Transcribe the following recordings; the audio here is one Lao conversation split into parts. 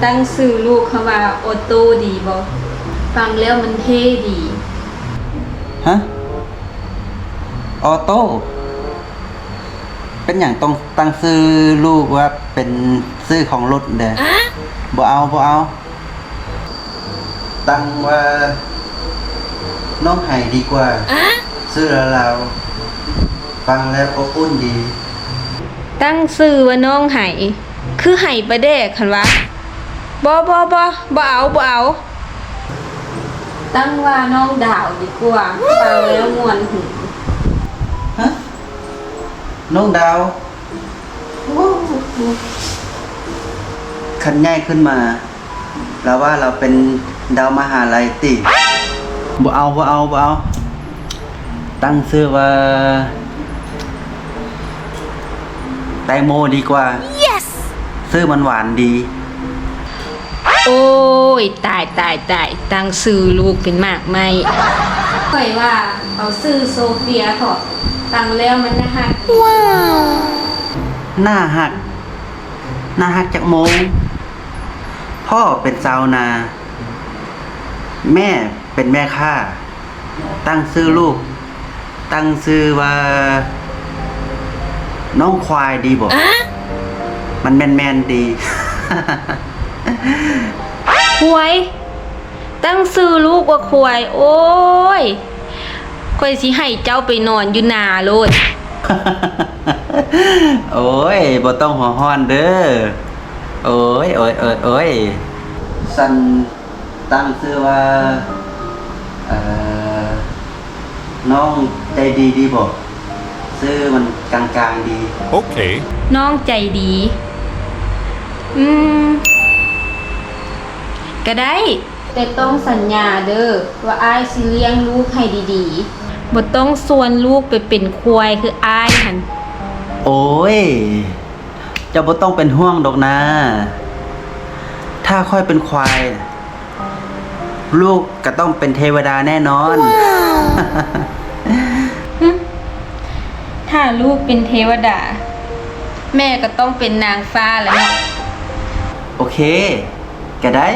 ຕັ້ງຊື່ລູກເຮົາວ່າໂອໂຕ້ດີບໍ່? ຟັງແລ້ວມັນເທ່ດີ. ຮະ? ໂອໂຕ້? ເປັນຫຍັງຕ້ອງຕັ້ງຊື່ລູກວ່າເປັນຊື່ຂອງລົດແດ່? ບໍ່ເອົາ, ບໍ່ເອົາ. ຕັ້ງວ່ານ້ອງໄຫດີກວ່າ. ຊື່ລາວໆ ຟັງແລ້ວອົບອຸ່ນດີ. ຕັ້ງຊື່ວ່ານ້ອງໄຫ ຄືໄຫປາແດກຫັ້ນຫວາ? ບໍ່, ບໍ່, ບໍ່, ບໍ່ເອົາ, ບໍ່ເອົາ. ຕັ້ງວ່ານ້ອງດາວດີກວ່າ, ຟັງແລ້ວມ່ວນຫູ. ຮະ? ນ້ອງດາວ? ຄັນໃຫຍ່ຂຶ້ນມາ ລາວວ່າລາວເປັນດາວມະຫາໄລຕິ. ບໍ່ເອົາ, ບໍ່ເອົາ, ບໍ່ເອົາ. ຕັ້ງຊື່ວ່າແຕງໂມດີກວ່າ. ຊື່ມັນຫວານດີ. ໂອ້ຍ ຕາຍ, ຕາຍ, ຕາຍ, ຕັ້ງຊື່ລູກເປັນໝາກໄມ້. ຂ້ອຍວ່າເອົາຊື່ໂຊເຟຍເຖາະ, ຟັງແລ້ວມັນໜ້າຮັກ. ໜ້າຮັກ? ໜ້າຮັກຈັກໂມງ? ພໍ່ເປັນຊາວນາ, ແມ່ເປັນແມ່ຄ້າ. ຕັ້ງຊື່ລູກ, ຕັ້ງຊື່ວ່ານ້ອງຄວາຍດີບໍ່? ມັນແມ່ນໆດີ. ຄວາຍ? ຕັ້ງຊື່ລູກວ່າຄວາຍ? ໂອ້ຍ ຂ້ອຍຊິໃຫ້ເຈົ້າໄປນອນຢູ່ນາໂລດ. ໂອ້ຍ ບໍ່ຕ້ອງຫົວຮ້ອນເດີ້. ໂອ້ຍ ໂອ້ຍ ໂອ້ຍ ໂອ້ຍ. ຊັ້ນ ຕັ້ງຊື່ວ່າ ເອີ ນ້ອງໃຈດີດີບໍ່? ຊື່ມັນກາງໆດີ. ໂອເຄ. ນ້ອງໃຈດີ? ອືມ ກະໄດ້, ແຕ່ຕ້ອງສັນຍາເດີ້ ວ່າອ້າຍຊິລ້ຽງລູກໃຫ້ດີໆ, ບໍ່ຕ້ອງຊວນລູກໄປເປັນຄວາຍຄືອ້າຍຫັ້ນ. ໂອ້ຍ ເຈົ້າບໍ່ຕ້ອງເປັນຫ່ວງດອກນາ. ຖ້າຂ້ອຍເປັນຄວາຍ, ລູກກໍຕ້ອງເປັນເທວະດາແນ່ນອນ. ຫຶ ຖ້າລູກເປັນເທວະດາ, ແມ່ກໍຕ້ອງເປັນນາງຟ້າແລ້ວເນາະ. ໂອເຄ. ກະໄດ້,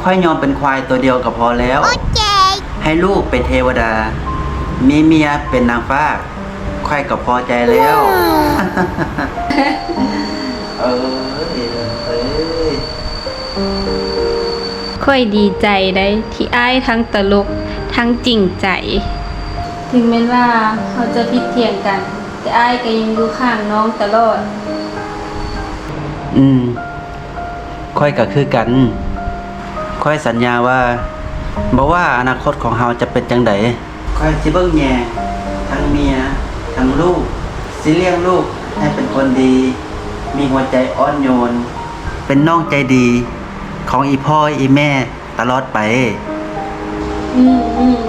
ຂ້ອຍຍອມເປັນຄວາຍຕົວດຽວກໍພໍແລ້ວ. ໂອເຄ. ໃຫ້ລູກເປັນເທວະດາ, ມີເມຍເປັນນາງຟ້າ, ຂ້ອຍກໍພໍໃຈແລ້ວ. ເອີຍ ເອີຍ. ຂ້ອຍດີໃຈໃດ໋ ທີ່ອ້າຍທັງຕະຫຼົກ ທັງຈິງໃຈ. ເຖິງແມ່ນວ່າເຮົາຈະຜິດຖຽງກັນ, ແຕ່ອ້າຍກໍຍັງຢູ່ຂ້າງນ້ອງຕະຫຼອດ. ອືມ. ຂ້ອຍກໍຄືກັນ. ຂ້ອຍສັນຍາວ່າ ບໍ່ວ່າອະນາຄົດຂອງເຮົາຈະເປັນຈັ່ງໃດ, ຂ້ອຍຊິເບິ່ງແຍງທັງເມຍ ທັງລູກ, ຊິລ້ຽງລູກໃຫ້ເປັນຄົນດີ, ມີຫົວໃຈອ່ອນໂຍນ, ເປັນນ້ອງໃຈດີຂອງອີ່ພໍ່ອີ່ແມ່ຕະຫຼອດໄປ. ອືມ, ອືມ,